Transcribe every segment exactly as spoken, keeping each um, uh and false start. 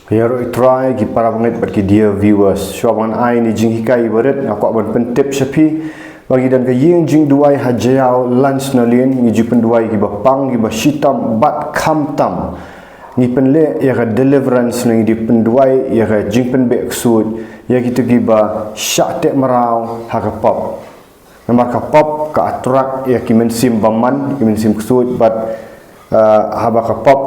Ïaroh ïa u Trai, ki para bangeit bad ki dear viewers. Shuwa ban ai ïa kane ka jinghikai barit, nga kwah ban pyntip sha phi ba ngi don ka ïing jingduwai ha Jaïaw Lansonalane, ngi ju pynduwai ïa kiba pang, kiba shitom bad khamtam. Ngi pynleh ïa ka deliverance, ngi ju pynduwai ïa ka jingpynbeh ksuid ïa kito kiba shah teh mraw ha ka pop. Namar ka pop ka attract ïa ki mynsiem bymman, ki mynsiem ksuid bad, eh, haba ka pop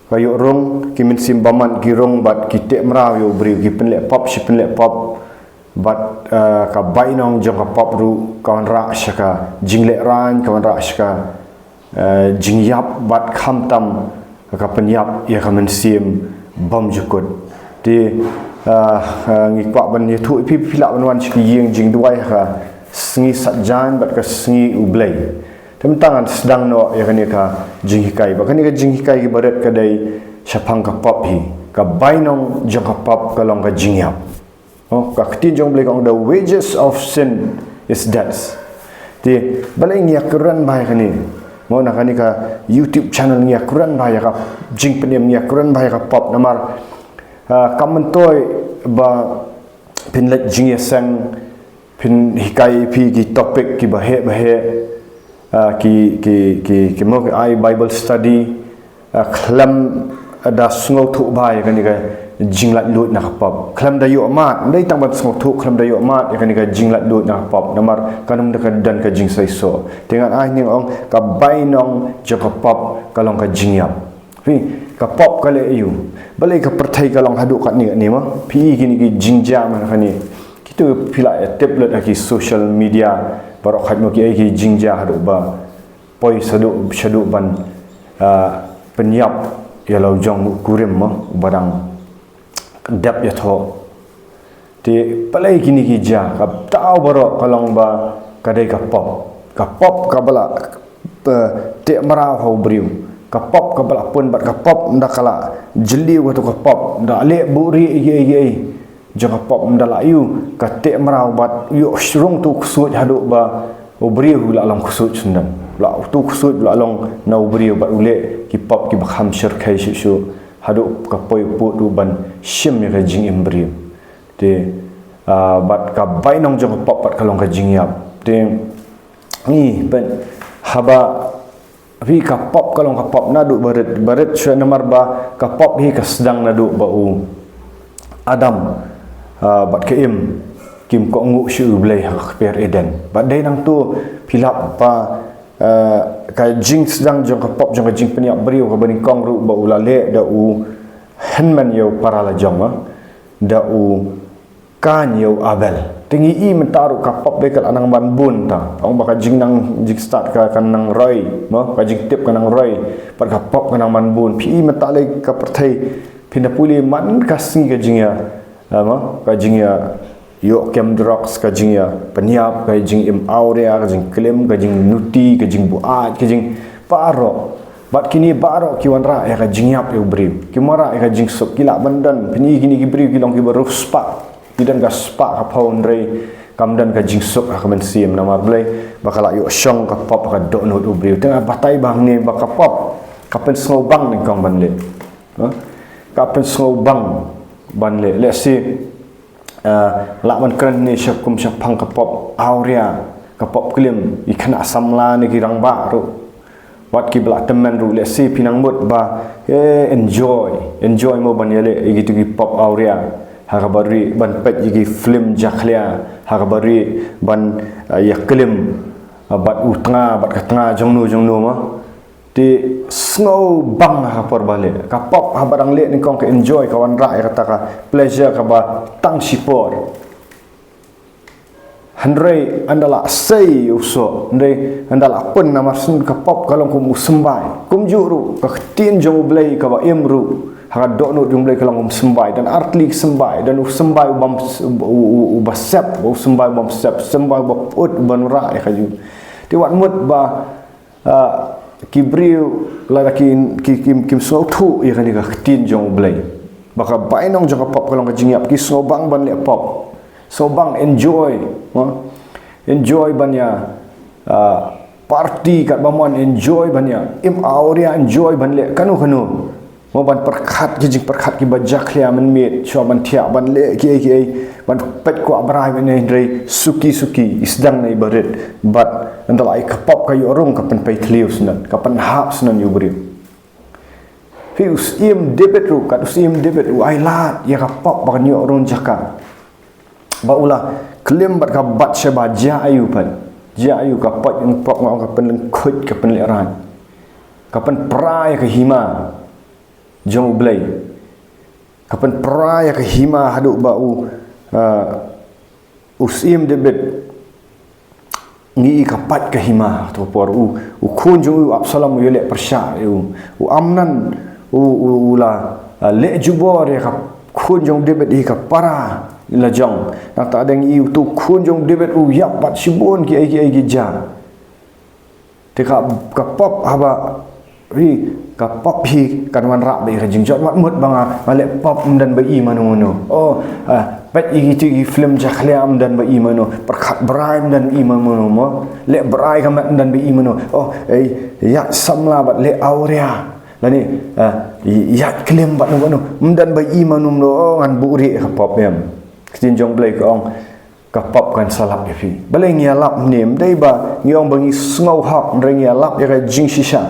ka ïoh rung, ki mynsiem bymman ki rung bad ki teh mraw ïa u briew, ki pynleh pop shi pynleh pop. Bad, eh, ka bainong jong ka pop ruh ka wanrah sha ka jinglehrain, ka wanrah sha ka, eh, jingïap bad khamtam ka pynïap ïa ka mynsiem bymjukut. Te, eh, eh, ngi kwah ban ïathuh ïa phi, phi lah ban wan sha ki ïing jingduwai ha ka sngi Saitjaiñ bad ka sngi U Blei. Te mynta ngan sdang noh ïa kane ka jinghikai. Bad kane ka jinghikai kaba rit ka dei shaphang ka pop hi. Ka bainong jong ka pop ka long ka jingïap. Oh, ka ktien jong U Blei ka ong, "The wages of sin is death." Te balei ngi ïakren bha ïa kane? Mo, na kane ka YouTube channel ngi ïakren bha ïa ka jingpynim, ngi ïakren bha ïa ka pop, namar, ah, kam myntoi ba phin leit jingïaseng, phin hikai ïa phi ki topic kiba heh ba heh, ah, ki, ki, ki, ki mo ki ai Bible study, ah, khlem da sngewthuh bha ïa kane ka jinglaitluid na ka pop. Khlem da ïohmad, ym dei tang ban sngewthuh, khlem da ïohmad ïa kane ka jinglaitluid na ka pop. Namar kan ym da ka don ka jingseisoh. Te ngan ai hangne, ong, ka bainong jong ka pop ka long ka jingïap. Phi, ka pop ka leh aïu? Balei ka pyrthei ka long haduh katne katne mo? Phi i kine ki jingjia man kane. Kito phi lah ïa tip lut ha ki social media baroh, khat mo ki, eh, ki jingjia haduh ba poi shaduh, shaduh ban, ah, pynïap ïa la u jong u kurim mo, uba dang dep ïathoh. Te balei kine ki jia? Ka daw baroh ka long ba ka dei ka pop. Ka pop kaba la, eh, teh mraw ha u briew. Ka pop kaba la pun bad ka pop, ynda ka la jylliew kato ka pop, ynda leh buhrieh ei ei ei jong ka pop, ynda la ïoh ka teh mraw bad ïoh shrung tu ksuid haduh ba u briew u la long ksuid sendang. La tu ksuid la long na u briew bad u leh ki pop kiba kham shyrkhei shuh shuh haduh ka poi pud u ban shim ïa ka jingim briew. Te, ah, bad ka bainong jong ka pop pat ka long ka jingïap. Te ngi pyn, haba phi, ka pop ka long ka pop naduh barit, barit shuh namar ba ka pop hi ka sdang naduh ba u Adam, ah, bad ka Im kim kohnguh shuh ïa u Blei ha ka kper Eden. Bad dei nangto phi lap ba, ah, ka jingsdang jong ka pop, jong ka jingpynïap briew kaba nyngkong ruh ba u la leh da u hynmen ïa u para la jong, ah, da u Kain ïa u Abel. Te ngi i mynta ruh ka pop dei ka la nang ban bun ta. Ong ba ka jingnang jingstad ka, ka nang roi, mo, ka jingtip ka nang roi, bad ka pop ka nang ban bun. Phi i mynta lei ka pyrthei, phin da pule man ka sngi ka jingïa, eh, mo, ka jingïa ïoh kem drugs, ka jingïa pynïap, ka jingim awria, ka jingklim, ka jingnuti, ka jingbuaid, ka jing baroh. Bad kine baroh ki wanrah ïa ka jingïap ïa u briew. Ki wanrah ïa ka jingsuk, ki lah ban don. Phin i kine ki briew ki long kiba riewspah. Ki don ka spah ka phew, hynrei kam don ka jingsuk ha ka mynsiem, namar balei? Ba ka la ïoh shong ka pop ha ka dohnud u briew. Te nga batai ba hangne ba ka pop ka pynsngewbang nyngkong ban leh. Ha? Ka pynsngewbang ban leh. Lehse, eh, lah ban kren ne sha kum shaphang ka pop awria, ka pop klim, ki khynnah samla ne ki rangbah ruh. Wat ki ba la tymmen ruh, lehse phi nang mut ba, eh, enjoy, enjoy mo ban ïaleh ïa kito ki pop awria, ha kaba rieh ban peit ïa ki film jakhlia, ha kaba rieh ban, eh, ïaklim, eh, bad u tnga, bad ka tnga jongno jongno mo. Te sngewbang ha ka por ba leh. Ka pop haba dang leh nyngkong ka enjoy, ka wanrah ïa kata ka pleasure kaba tang shipor. Hynrei ynda la sei u soh, hynrei ynda la pun, namar shen ka pop ka long kum u symbai. Kumjuh ruh ka ktien jong u Blei kaba im ruh ha ka dohnud jong u Blei ka long kum symbai, don artylli ki symbai, don u symbai u bym s-, u, u, u ba sep, u symbai u bym sep, symbai u ba pyut, u ban rah ïa ka ju. Te wat mut ba, ah, ki briew lada ki, ki, ki, kim sngewthuh ïa kane ka ktien jong u Blei, ba ka bainong jong ka pop ka long ka jingïap, ki sngewbang ban leh pop. Sngewbang enjoy, ha? Enjoy ban ïa, ah, party katba mon, enjoy ban ïa im awria, enjoy ban leh kano kano. Mo ban pyrkhat ki jingpyrkhat kiba jakhlia mynmiet, shuwa ban thiah, ban leh kiei kiei, ban peit kwah brai mynne, hynrei suki suki, i sdang na i barit, bad ynda la ïa ka pop ka ïoh rung ka pynpei thliew shnong, ka pynhap shnong ïa u briew. Phi u Syiem David ruh, kat u Syiem David u ailad ïa ka pop ba kan ïoh rung jaka. Ba u la klim bad ka Bathsheba, jia aïu pat. Jia aïu ka pop, pop nga ong ka pynlyngkhuit, ka pynlehraiñ. Ka pynpra ïa ka hima jong u Blei. Ka pynpra ïa ka hima haduh ba u, ah, u Syiem David ngi i ka pait ka hima, to por u, u khun jong u Absalom u ïaleh pyrshah ïa u. U Amnon u, u, u la, ah, leh jubor ïa ka khun jong David hi ka para la jong. Nangta dang i u tu khun jong David u ïap bad shibun kiei kiei ki jia. Te ka, ka pop haba, hi, ka pop hi kan wanrah bad ïa ka jingjot, wat mut ba nga, nga leh pop ym don ba i mano mano. Oh, ah, peit ïa kito ki film jakhlia ym don ba i mano. Pyrkhat brai ym don ba i mano mano mo. Leh brai ka met ym don ba i mano. Oh, eh, ïaid samla bad leh awria. Lane, ah, ïaid klim bad no bad no. Ym don ba i mano mano. Oh, ngan buhrieh ïa ka pop em. Ka ktien jong u Blei ka ong, ka pop kan sa lap ïa phi. Balei ngi ïalap ne? Ym dei ba ngi ong ba ngi sngew hok, hynrei ngi ïalap ïa ka jingshisha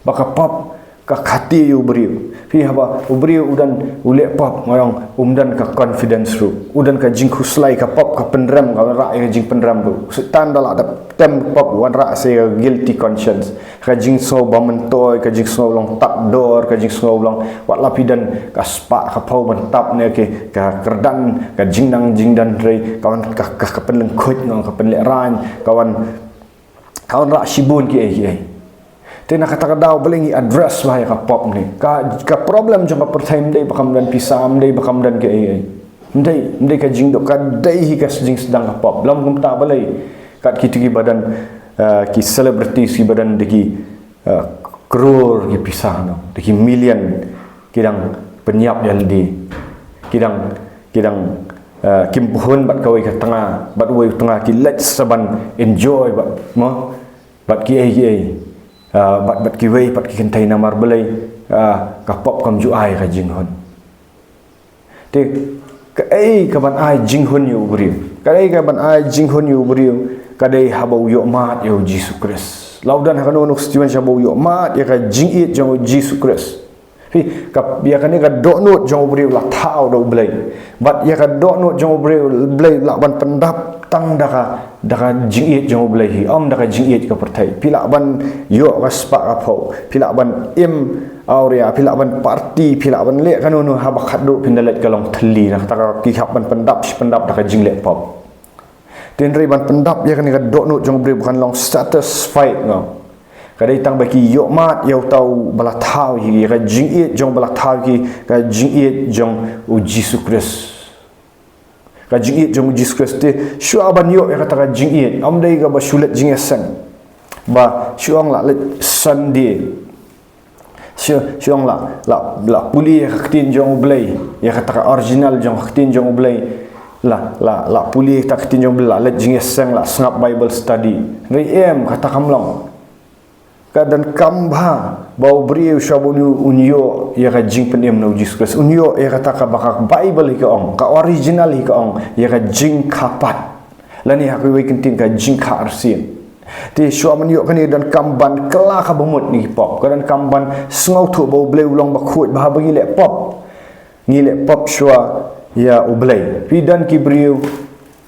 ba ka pop ka khati ïa u briew. Phi, haba u briew u don, u leh pop, nga ong um don ka confidence ruh, u don ka jingkhuslai. Ka pop ka pynrem, ka wanrah ïa ka jingpynrem ruh. Soitan da lah dep tem pop, wanrah sa ïa ka guilty conscience. Ka jingsngew ba myntoi, ka jingsngew long tad dor, ka jingsngew long, wat la phi don ka spah ka phew ban tap ne ki, ka kyrdan, ka jingnang jingdon, hynrei ka wan, ka, ka, ka pynlyngkhuit, nga ong ka pynlehraiñ, ka wan, ka wanrah shibun kiei kiei. Te na kata ka daw balei ngi address bha ïa ka pop ne? Ka, ka problem jong ka pyrthei ym dei ba kam don pisa, ym dei ba kam don kiei kiei. Ym dei, ym dei ka jingduk, ka dei hi ka jingsdang ka pop. Lym kumta balei kat kito kiba don, eh, ki celebrities kiba don da ki, eh, crore ki pisa, no, da ki million, ki dang pynïap ïa lade. Ki dang, ki dang, eh, kim pynhun bad kawei ka tnga, bad uwei u tnga, ki leit sa ban enjoy bad, mo, bad kiei kiei. Eh, bad, bad kiwei pat ki kynthei, namar balei, eh, ka pop kam ju ai ka jinghun. Te kaei kaban ai jinghun ïa u briew? Kaei kaban ai jinghun ïa u briew? Ka dei haba u ïohmad ïa u Jisu Khrist. La u don ha kano kano ka situation haba u ïohmad ïa ka jingïeit jong u Jisu Khrist. Phi, ka, ïa kane ka dohnud jong u briew la thaw da u Blei. Bad ïa ka dohnud jong u briew, Blei lah ban pyndap tang da ka, da ka jingïeit jong u Blei hi, ym da ka jingïeit ka pyrthei. Phi lah ban ïoh ka spah ka phew, phi lah ban im awria, phi lah ban party, phi lah ban leh kano kano, haba khatduh phin da leit ka long thylli, na kata ka, ki hap ban pyndap shi pyndap da ka jingleh pop. Te hynrei ban pyndap ïa kane ka dohnud jong u briew ba kan long satisfied, no. Ka dei tang ba ki ïohmad ïa uta uba la thaw ïa ki, ïa ka jingïeit jong uba la thaw ïa ki, ka jingïeit jong u Jisu Khrist. Ka jingïeit jong u Jisu Khrist. Te shuwa ban ïoh ïa kata ka jingïeit, ym dei kaba shu leit jingïaseng. Ba shu ong la leit Sunday. Shu, shu ong la, la, la pule ïa ka ktien jong u Blei, ïa kata ka original jong ka ktien jong u Blei. La, la, la pule ïa ka ktien jong u Blei, la leit jingïaseng, la sngap Bible study. Hynrei em, kata kam long. Ka donkam bha ba u briew shuwa ba un ïoh, un ïoh ïa ka jingpynim na u Jisu Khrist, un ïoh ïa kata kaba ka Bible hi ka ong, ka original hi ka ong, ïa ka jingkha pat. Lane ha kiwei ki ktien ka jingkha arsien. Te shuwa ban ïoh kane donkam ban kylla kaba mut na ki pop. Ka donkam ban sngewthuh ba u Blei u long bakhuid, ba haba ngi leh pop, ngi leh pop shuwa ïa u Blei. Phi, don ki briew,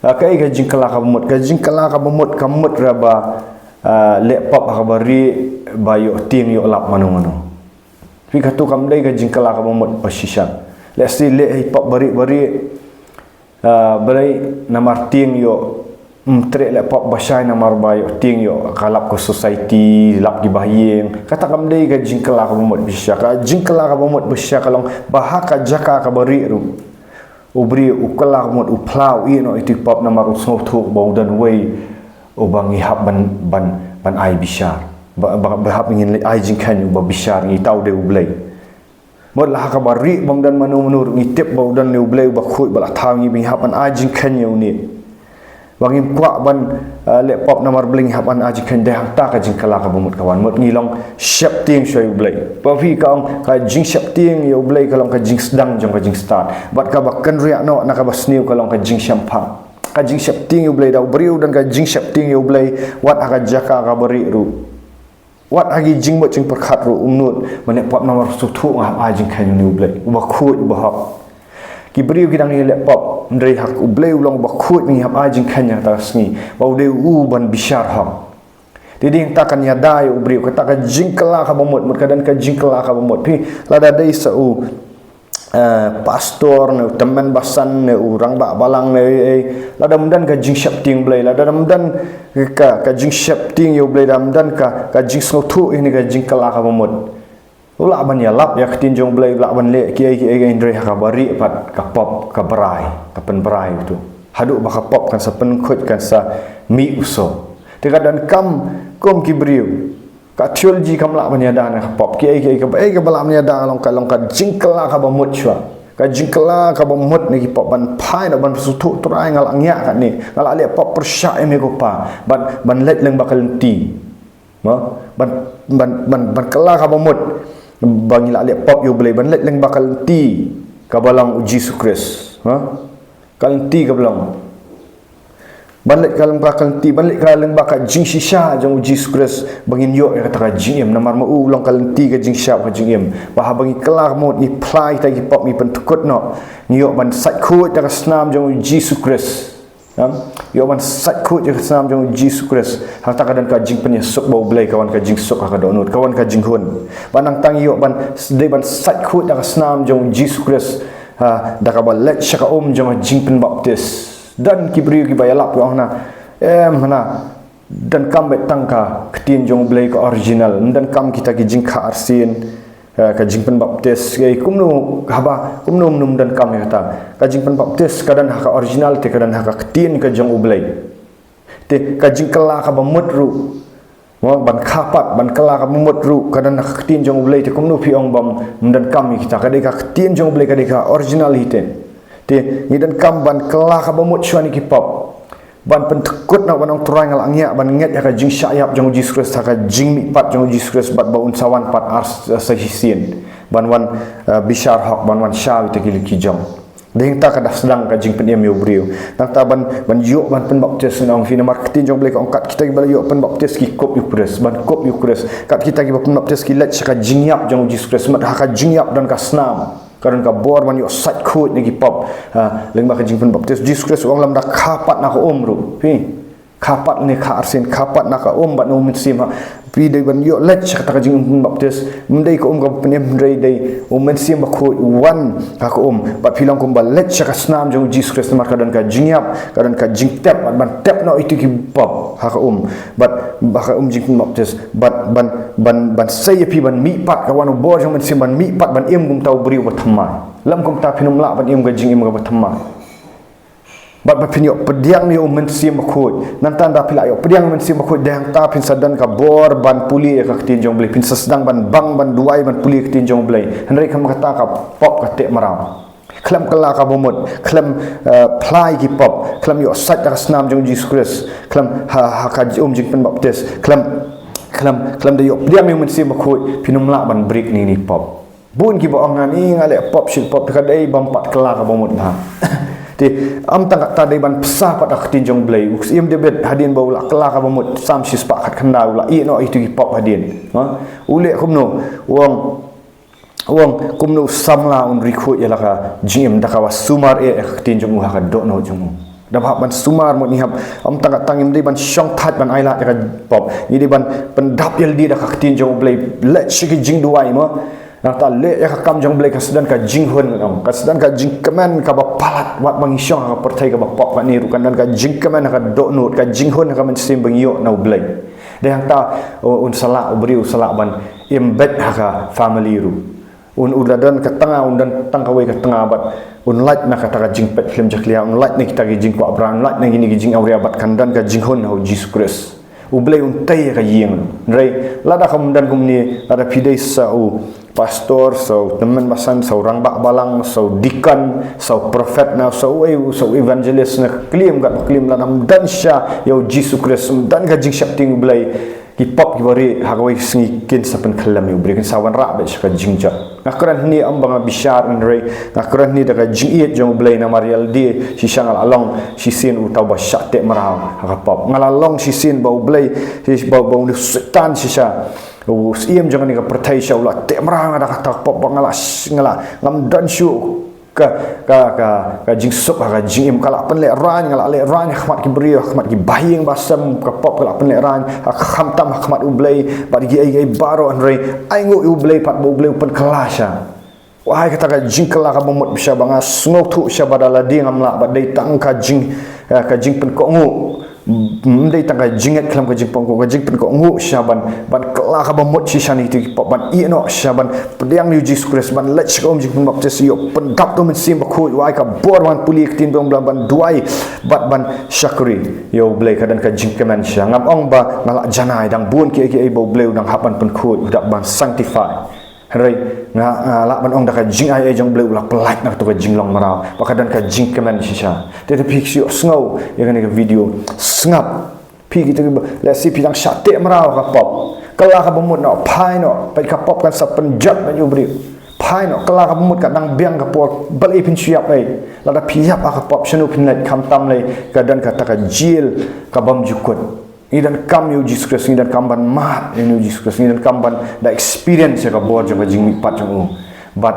ah, kaei ka jingkylla kaba mut? Ka jingkylla kaba mut ka mut ruh ba, ah, leh pop ha kaba rieh ba ïoh tieng ïoh lap mano mano. Phi, kato kam dei ka jingkylla kaba mut ba shisha. Lehse leh hi pop ba rieh ba rieh, ah, balei? Namar tieng ïoh, ym treh leh pop ba shai namar ba ïoh tieng ïoh ka lap ka society, lap ki bahaïing. Kata kam dei ka jingkylla kaba mut ba shisha. Ka jingkylla kaba mut ba shisha ka long ba ha ka jaka kaba rieh ruh u briew u kylla kaba mut, u phla, u ïeh noh ïa ki pop namar u sngewthuh ba u don uwei uba ngi hap ban, ban, ban ai bishar. Ba, ba, ba hap ngin ai jingkheiñ uba bishar, ngi tip u dei u Blei. Mut la ha kaba rieh bym don mano mano ruh ngi tip ba u don une u Blei uba khuid ba la thaw ïa ngi, ba ngi hap ban ai jingkheiñ ïa une. Ba ngim kwah ban, eh, leh pop namar Blei ngi hap ban ai jingkheiñ, dei hangta ka jingkylla kaba mut ka wan. Mut ngi long sheptieng shuwa ïa U Blei. Ba phi ka ong ka jingsheptieng ïa U Blei ka long ka jingsdang jong ka jingstad. Bad kaba kynriah noh na kaba sniew ka long ka jingshemphang. Ka jingsheptieng ïa U Blei, da u briew u don ka jingsheptieng ïa U Blei, wat ha ka jaka kaba rieh ruh, wat ha ki jingmut jingpyrkhat ruh, um nud ban leh pop namar sngewthuh nga hap ai jingkheiñ ïa une U Blei uba khuid, uba hok. Ki briew ki dang ïaleh pop, hynrei haka U Blei u long uba khuid, ngi hap ai jingkheiñ ha kata ka sngi ba u dei uban bishar hok. Te dei hangta kan ïada ïa u briew, kata ka jingkylla kaba mut. Mut ka don ka jingkylla kaba mut. Phi, lada dei sa u, eh, pastor ne u tymmen basan ne u rangbah balang ne ei ei, lada ym don ka jingsheptieng Blei, lada ym don ka, ka jingsheptieng ïa U Blei, lada ym don ka, ka jingsngewthuh ïa kane ka jingkylla kaba mut, u lah ban ïalap ïa ka ktien jong U Blei, u lah ban leh kiei kiei, hynrei ha kaba rieh pat ka pop ka brai, ka pynbrai uto. Haduh ba ka pop kan sa pynkhuid, kan sa mih u soh. Te ka donkam kum ki briew, ka theology kam lah ban ïada na ka pop. Kiei kiei, kaba, eh, kaba lah ban ïada long ka, long ka jingkylla kaba mut shuwa. Ka jingkylla kaba mut na ki pop, ban phai noh, ban sngewthuh, Trai, nga lah ngiah katne, nga lah leh pop pyrshah ïa me ko Pa, ban, ban leit lyngba ka lynti. Mo? Ban, ban, ban, ban kylla kaba mut ba ngi lah leh pop ïa U Blei, ban leit lyngba ka lynti kaba long U Jisu Khrist. Mo? Ka lynti kaba long, ban leit ka lyngba ka lynti, ban leit ka lyngba ka jingshisha jong U Jisu Khrist, ba ngin ïoh ïa kata ka jingim. Namar ma u u long ka lynti, ka jingshisha, ka jingim. Ba haba ngi kylla kaba mut, ngi phla ïa kita ki pop, ngi pyndkut noh, ngi ïoh ban sait khuid da ka snam jong U Jisu Khrist. Em? Ïoh ban sait khuid da ka snam jong U Jisu Khrist. Hangta ka don ka jingpynïasuk ba U Blei, ka wan ka jingsuk ha ka dohnud, ka wan ka jinghun. Ba nangta ngi ïoh ban, dei ban sait khuid da ka snam jong U Jisu Khrist, ha, da kaba leit sha ka um jong ka jingpynbaptis. Don ki briew kiba ïalap, ki ong hana, em, hana, donkam beit tang ka ktien jong U Blei ka original, ym donkam kita ki jingkha arsien, eh, ka jingpynbaptis, eh, kumno haba, kumno ym donkam ïa kata. Ka jingpynbaptis ka don ha ka original, te ka don ha ka ktien ka jong U Blei. Te ka jingkylla kaba mut ruh, mo, ban kha pat, ban kylla kaba mut ruh ka don ha ka ktien jong U Blei, te kumno phi ong ba ym donkam ïa kita? Ka dei ka ktien jong U Blei, ka dei ka original hi te. Te ngi donkam ban kylla kaba mut shuwa na ki pop, ban pyndkut noh, ban ong, Trai, nga lah ngiah ban ngeit ïa ka jingshah ïap jong U Jisu Khrist, ha ka jingmihpat jong U Jisu Khrist, bad ba un sa wan pat ar s-, sa shisien, ban wan, eh, bishar hok, ban wan shaw ïa kita ki lynti jong. Dei hangta ka da sdang ka jingpynim ïa u briew. Nangta ban, ban ïoh ban pynbaptis, ngan ong ïa phi, namar ka ktien jong U Blei ka ong, kat kita kiba la ïoh pynbaptis ki kup ïa U Khrist, ban kup ïa U Khrist. Kat kita kiba pynbaptis ki leit sha ka jingïap jong U Jisu Khrist, bad ha ka jingïap don ka snam. Ka don ka bor ban ïoh sait khuid na ki pop. Ha, lyngba ka jingpynbaptis. Jisu Khrist u ong, lymda kha pat na ka um ruh. Phi. Kha pat ne kha arsien, kha pat na ka um bad na U Mynsiem, ha. Phi, dei ban ïoh leit sha kata ka jingpynbaptis. Ym dei ka um kaba pynim, hynrei dei U Mynsiem Bakhuid u wan ha ka um. Bad phi long kumba leit sha ka snam jong U Jisu Khrist, namar ka don ka jingïap, ka don ka jingtep, bad ban tep noh ïa kita ki pop ha ka um. Bad ha ka um jingpynbaptis. Bad ban, ban, ban sei ïa phi ban mihpat, ka wan u bor jong U Mynsiem ban mihpat, ban im kum uta u briew uba thymmai. Lym kumta phin ym lah ban im ka jingim kaba thymmai. Bad ba phin ïoh pdiang ïa U Mynsiem Bakhuid. Nangta ynda phi la ïoh pdiang U Mynsiem Bakhuid, dei hangta phin sa don ka bor ban pule ïa ka ktien jong U Blei. Phin sa sdang ban bang, ban duwai, ban pule ïa ka ktien jong U Blei. Hynrei kam kata, ka pop ka teh mraw. Khlem kylla kaba mut, khlem, eh, phla ïa ki pop, khlem ïoh sait da ka snam jong U Jisu Khrist, khlem ha, ha ka um jingpynbaptis, khlem, khlem, khlem da ïoh pdiang ïa U Mynsiem Bakhuid, phin ym lah ban brik ïa kine ki pop. Bun kiba ong, ngan ïa nga leh pop, shu pop, ka dei bym pat kylla kaba mut bha. Te, ym tang kata, dei ban pynbsa pat ha ka ktien jong U Blei. U Syiem David hadien ba u la kylla kaba mut, Salm shispah khatkhyndai, u la ïeh noh ïa kita ki pop hadien. Ha? U leh kumno, u ong, u ong, kumno u samla un ri khuid ïa la ka jingim, da kaba sumar eh ïa ka ktien jong u ha ka dohnud jong u. Da ba hap ban sumar, mut ngi hap, ym tang kata, ngim dei ban shong thait ban ailad ïa ka pop. Ngi dei ban pyndap ïalade da ka ktien jong U Blei, leit sha ki jingduwai, mo. Nangta leh ïa ka kam jong U Blei, kan sa don ka jinghun, kan sa don ka jingkmen kaba palat, wat ba ngi shong ha ka pyrthei kaba pop kane ruh, kan don ka jingkmen ha ka dohnud, ka jinghun ha ka mynsiem ba ngi ïoh na U Blei. Dei hangta, u, un sa lah u briew, u sa lah ban im beit ha ka family ruh. Un, un la don ka tnga, un don tang kawei ka tnga, bad un lait na kata ka jingpeit film jakhlia, un lait na kita ki jingkwah bra, un lait na kine ki jingawria, bad kan don ka jinghun ha U Jisu Khrist. U Blei un tei ïa ka ïing. Hynrei lada kam don kumne, lada phi dei sa u pastor, sa u tymmen basan, sa u rangbah balang, sa u deacon, sa u prophet, na sa u, sa u evangelist, na ka klim kat ba klim, lada ym don shisha ïa u Jisu Khrist, ym don ka jingsheptieng U Blei, ki pop kiba rieh ha kawei ka sngi kin sa pynkhlem ïa u briew, kin sa wanrah beit sha ka jingjot. Nga kren hangne ym ba nga bishar, hynrei nga kren hangne da ka jingïeit jong U Blei, namar ïa lade shisha nga la long shisien uta uba shah teh mraw ha ka pop. Nga la long shisien ba U Blei, ba, ba u Soitan shisha, u syiem jong kane ka pyrthei shisha, u la teh mraw ïa nga da kata ka pop, ba nga la, nga la, ngam don shuh ka, ka, ka, ka jingsuk ha ka jingim. Ka la pynlehraiñ, nga la lehraiñ ha khmat ki briew, ha khmat ki bahaïing bahasem, ka pop ka la pynlehraiñ, ha, khamtam ha khmat U Blei bad kiei kiei baroh, hynrei ainguh ïa U Blei pat, ba U Blei u pynkylla shisha. Wahai kata ka jingkylla kaba mut shisha, ba nga sngewthuh shisha ba da lade ngam lah, ba dei tang ka jing, eh, ka jingpynkohnguh. Ym dei tang ka jingngeit khlem ka jingpynkohnguh, ka jingpynkohnguh shisha ban, ban kylla kaba mut shisha na kito ki pop, ban ïeh noh shisha, ban pdiang ïa u Jisu Khrist, ban leit sha ka um jingpynbaptis, ïoh pyndap da u Mynsiem Bakhuid, wahai ka bor ban pule ïa ka ktien jong U Blei, ban duwai bad ban shakri ïa U Blei, ka don ka jingkmen shisha. Ngam ong ba nga la janai, dang bun kiei kiei ba U Blei u dang hap ban pynkhuid, u dap ban sanctify. Hynrei nga, nga lah ban ong da ka jingai ei jong U Blei, u la pyllait na kato ka jinglong mraw, ba ka don ka jingkmen shisha. Te, te phi shu sngew ïa kane ka video, sngap. Phi kito kiba, lehse phi dang shah teh mraw ha ka pop. Kylla kaba mut noh, phai noh, peit ka pop kan sa pynjot bad ïa u briew. Phai noh, kylla kaba mut, ka dang biang ka por, balei phin shu ïap ei? Lada phi ïap ha ka pop, shano phin leit? Khamtam lei ka don kata ka jail kabym ju kut. Ngi donkam ïa u Jisu Khrist, ngi donkam ban mad ïa u Jisu Khrist, ngi donkam ban da experience ïa ka bor jong ka jingmihpat jong u. Bad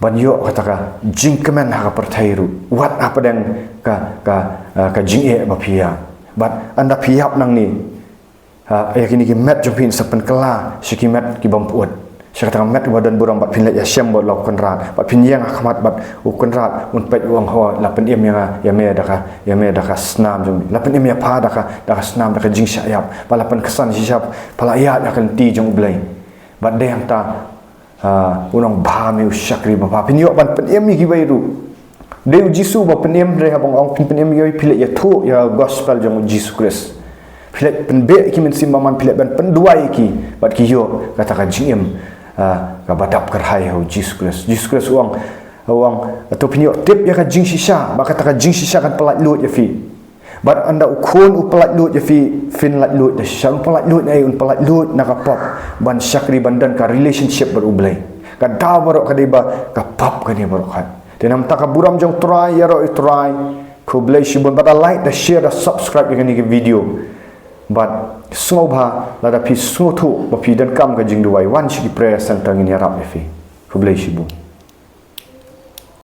ban ïoh kata ka jingkmen ha ka pyrthei ruh, wat hapdeng ka, ka, ah, ka jingeh ba phi ïa. Bad ynda phi ïap nangne, ah, ïa kine ki met jong phi sa pynkylla sha ki met kibym pyut, sha kata ka met kaba donburom, bad phin leit ïashem bad la u Kynrad, bad phin ïeng ha khmat bad u Kynrad un peit, u ong, ho, la pynim ïa nga, ïa me da ka, ïa me da ka snam jong me, la pynim ïa pha da ka, da ka snam, da ka jingshah ïap, bad la pynksan shisha, pha la ïaid ha ka lynti jong U Blei. Bad dei hangta, ah, un ong, bha me u shakri babha. Phin ïoh ban pynim ïa kiwei ruh. Dei u Jisu ba pynim, hynrei haba nga ong phin pynim ïa kiwei, phi leit ïathuh ïa ka gospel jong u Jisu Khrist. Phi leit pynbeh ïa ki mynsiem bymman, phi leit ban pynduwai ïa ki, bad ki ïoh kata ka jingim, ah, kaba dap kyrhai ha u Jisu Khrist. Jisu Khrist u ong, u ong, to phin ïoh tip ïa ka jingshisha, ba kata ka jingshisha kan pyllait luid ïa phi. Bad ynda u Khun u pyllait luid ïa phi, phin lait luid da shisha. Un pyllait luid na ei? Un pyllait luid na ka pop, ban shakri, ban don ka relationship bad U Blei. Ka daw baroh ka dei ba ka pop kane baroh khat. Te namar kata ka burom jong U Trai, ïaroh ïa U Trai. Khublei shibun, bad da like, da share, da subscribe ïa kane ka video. Bad sngewbha lada phi sngewthuh ba phi donkam ka jingduwai, wan sha ki prayer center, ngin ïarap ïa phi. Khublei shibun.